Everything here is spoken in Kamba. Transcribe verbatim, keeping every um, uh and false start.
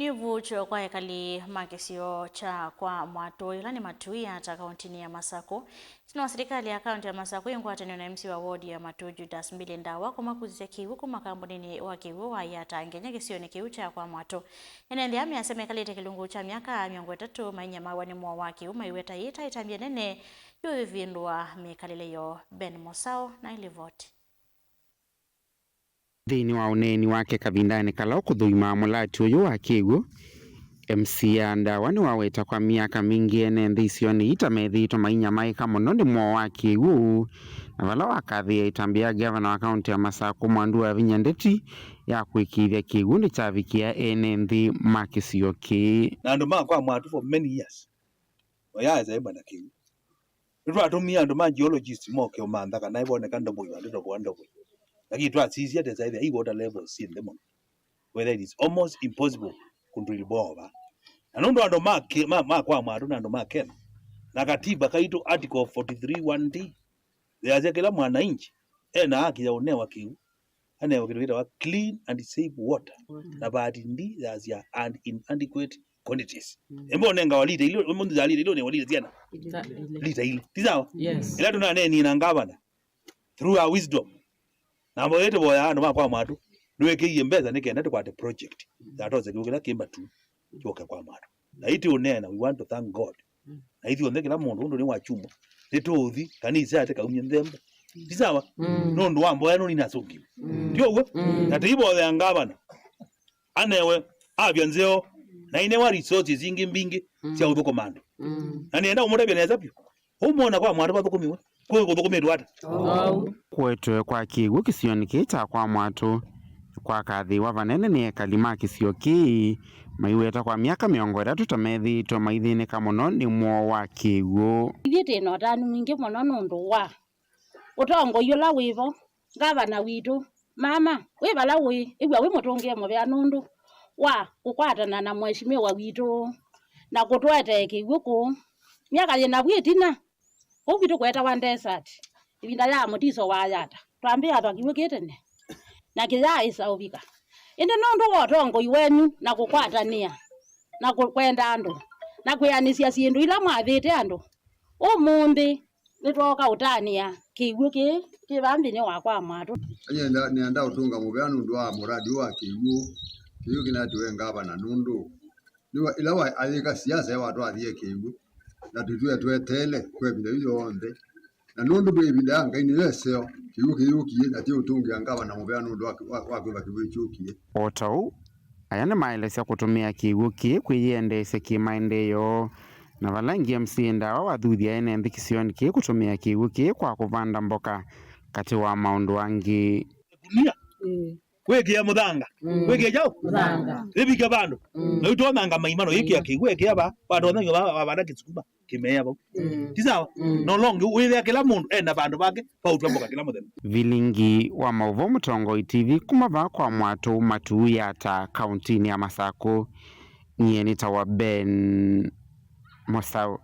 Nĩ ũvuũkyo kwa ekali ma kĩsio kya kwa Mwatũ, ĩla nĩ Matuya ta kaũntinĩ ya Masakũ. Ĩtina wa silikalĩ ya kaũnti ya Masakũ ĩ ngwatanĩo na M C wa wodi ya Matuya Judas Mbili Ndawa kũmakusĩsya kĩw'ũ kuma kambuninĩ wa kĩw'ũ wa Yata nginya kĩsionĩ kĩu kya kwa Mwatũ. Ene nthĩ aa measya mekalĩte kĩlungu kya myaka mĩongo ĩtatũ mainyamawa nĩ mũo wa kĩw'ũ, maiweta yĩ ta ĩtambya ĩnene yũvĩvĩndũa mĩkalĩle yoo. Ben Mosao na ilivoti. Nthĩnĩ wa ũneeni wake kavindanĩ kala ũkũthũimaa mũlati ũyũ wa kĩw'ũ, M C a Ndawa nĩwaweta kwa myaka mingĩ ene nthĩ isionĩ ii ta methĩĩtwe mainyamaĩka mũno nĩ mũo wa kĩw'ũ, na vala wakathĩĩa ĩtambya ya ngavana wa kaũnti ya Masakũ Mwandu Wavinya ndeti ya kũĩkĩĩthya kĩw'ũ nĩkyavikĩa ene nthĩ ma kĩsio kĩĩ. Na andũ ma kwa Mwatũ for many years, mayaesa ĩmwe na kĩw'ũ. Nĩtwatũmie andũ ma geologist moke ũmantha kana ivoneka ndoboi vandũ tovoa ndoboi. Lakini twasisya tesa ĩthĩa i water levels syĩ nthĩ mũno. Whether it is almost impossible kũ drill bore over. Na nũndũ andũ ma, ke- ma, ma kwa Mwatũ na andũ ma Kenya, na katiba kaitũ article forty-three one D, yasya kĩla mwananchi ena haki ya ũnewa kĩw'ũ, anewa kĩndũ kĩtawa clean and safe water. Na part D yasya and in adequate quantities. Ĩmbo ũnengawa lita ilĩ, ĩmbo nthĩ ya lita ilĩ ũnewa lita syana. Lita ilĩ. Ti sawa? Yes. Ĩla tũnaneenie na ngavana, through our wisdom, na mboyete voya andũ ma kwa Mwatũ, nĩwĩkĩie mbesa nĩ kenda tũkwate project ya tose kĩw'ũ kĩla kĩ Matuya kyoke kwa Mwatũ. Na iti ũneena, we want to thank God. Na ithyonthe kĩla mũndũ ũndũ nĩ wa chuma, nĩtũũthi kanisa ate kaumye nthembo. Ti sawa? Nũndũ wa mboya nũni nasũngiwe. Ti ũw'o? Na tĩivoya ngavana anewe avya nzeo, na inewa resources ingĩ mbingĩ sya ũthũkũma andũ. Na nĩenda ũmũtavya nesa vyũ, ũmwona kwa Mwatũ vathũkũmiwe, kũĩ kũthũkũmĩtwe ata? Kũetwe kwa kĩw'ũ kĩsionĩ kĩĩ kya kwa Mwatũ kwakathĩĩwa vanene nĩ ekali ma kĩsio kĩĩ, maiweta kwa myaka mĩongo ĩtatũ ta methĩĩtwe maithĩnĩka mũno nĩ mũo wa kĩw'ũ. Ithyĩ twĩ na ũtanu mwingĩ mũno nũndũ wa ũtongoi ũla wĩ vo, ngavana witũ, mama, wĩ vala ũĩ, ĩw'a wĩ mũtũngĩe mũvea nũndũ wa kũkwatana na mheshimiwa witũ na kũtũetee kĩw'ũ kũũ. Myaka yĩ navu ĩtina, kũu kwitũ kweetawa desert, ĩvinda ya mũtiso wa Yata, twambĩathwa kĩw'ũ kĩ tene, na kĩyaaĩsa ũvika. Ĩndĩ nũndũ wa ũtongoi wenyu na kũkwatanĩa, na kũ- kwenda andũ, na kwĩanĩsya syĩndũ ila mwathĩte andũ, ũmũnthĩ nĩtwooka ũtanĩa kĩw'ũ kĩĩ kĩ vaa nthĩnĩ wa kwa Mwatũ. Nĩenda, nĩenda ũtũnga mũvea nũndũ wa mũradi ũũ wa kĩw'ũ. Kĩw'ũ kĩnatiwe ngavana nũndũ nĩwa ĩla wa ayĩka siasa watwathie kĩw'ũ, na tũtwĩe tweteele kwa ĩvinda yu yonthe. Na nũndũ twĩ ĩvinda ya Ngai nĩyo ĩseo, kĩw'ũ kĩyũkie, na ti ũtũngĩa ngavana mũvea nũndũ wa, wa, wa kwĩva kĩw'ũ kyũkie. O ta ũu, aya nĩmaelesya kũtũmĩa kĩw'ũ kĩĩ kwĩyĩendeesya kĩmaendeeo, na vala ĩngĩ M C a Ndawa wathuthya ene nthĩ kĩsionĩ kĩĩ kũtũmĩa kĩw'ũ kĩĩ kwa kũvanda mboka, katĩ wa maũndũ angĩ. Ĩkũnia. Ĩĩ. Wĩkĩa mũthanga. Mm. Wĩkĩa kyaũ? Mũthanga. Ĩvike vandũ. Mm. Na ũtonanga maima no yĩkĩa kĩw'ũ, ĩkĩa va, watonya va, wavanda kĩsukuma, kĩmeea vau. Mm. Ti sawa? Mm. No longi wĩthĩa kĩla mũndũ ena vandũ vake va ũtwa mboka kĩla mũthenya. Vilingi wa maũvoo Mũtongoi T V kuma vaa kwa Mwatũ Matuya ta kaũntinĩ ya Masakũ. Nyie nĩtawa Ben Mosau.